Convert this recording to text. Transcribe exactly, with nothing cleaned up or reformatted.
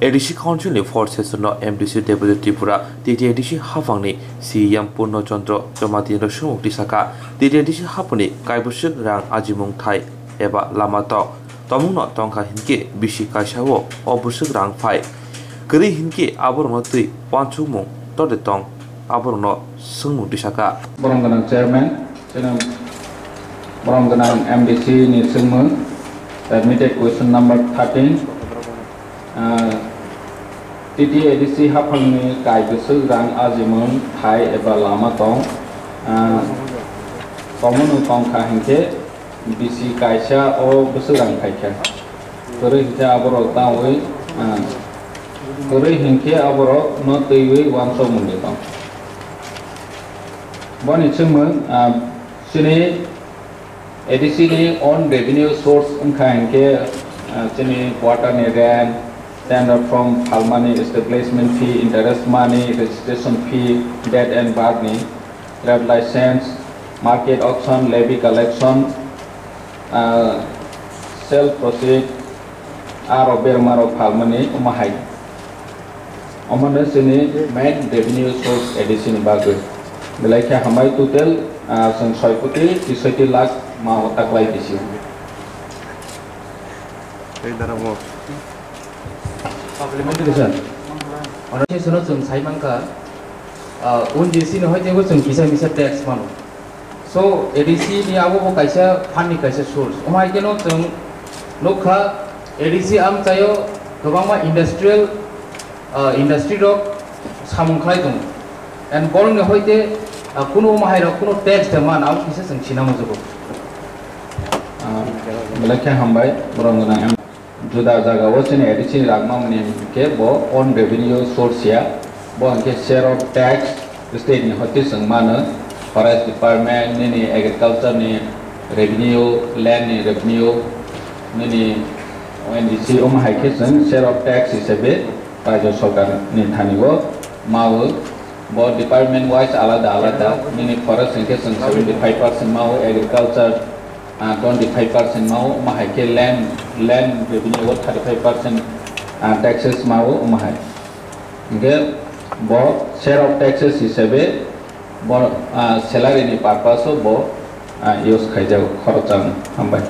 A D C Council ni fourth session no M D C Deputy Tripura T T A D C haphang ni C E M Purno Chandra Jamatia no swngmung tisaka T T A D C haphang ni kaibwswk rang ajimung thai eba lama tong tongmung no tongkha hinkhe bisi kaisa o o bwswk rang phai kwrwi hinkhe aborok no twi uansukmung tode tong aborok no swngmung tisaka. Borom gwnang chairman, chini borom gwnang M D C ni swngmung, admitted question number thirteen. Ah, T T A D C haphangni kaibwswk rang ajimung thai eba lama tong, ah, tongmano tongkha hinkhe bisi kaisa o bwswk rang phaikha. Kwrwi hinkhe aborok tangwi, ah, kwrwi hinkhe aborok no twiwi uansukmung de tong. Boni swngmung, ah, chini A D C ni own revenue source wngkha hinkhe, ah, chini quarter ni rent, tender form phalmani, establishment fee, interest money, registration fee, date and birth ni, trade license, market auction, levy collection, ah, sale proceed, aro bermarok phalmani omo hai. Omono chini main revenue source A D C ni bagwi. Belai khe hambai total, ah, chwng soi koti tisoi lakh ma o taklai bisi. Tei dara bo. Supplementary sir. Ono se sono chwng sai mankha, ah, un D C ni hoite bo chwng kisa misa tax mano. So, A D C ni abo bo kaisa fund ni kaisa source. Omo hai kheno chwng nukha, A D C amchaio kwbangma industrial, ah, industry rok samung khlai tongo. And borok ni hoite, ah, kunu omo hai rok kunu tax de man, abo kisa chwng sina mujugo. Ah, belai khe hambai, borok gwnang. Juda jagao chini A D C rang mamani hwnkhe bo own revenue source ya, bo hwnkhe share of tax state ni hoite chwng mano, forest department nini, agriculture ni revenue, land ni revenue nini, O N G C omo hai khe chwng share of tax hisabe rajya sarkar ni thani o mao, bo department wise alada alada nini forest hwnkhe chwng seventy five percent mao, agriculture ah, twenty five percent mao, omo hai khe land, land revenue o thirty five percent, ah, taxes mao, omo hai. Hinkhe bo share of taxes hisabe bo, ah, salary ni purpose o bo, ah, use khaijago, khorok chang hambai.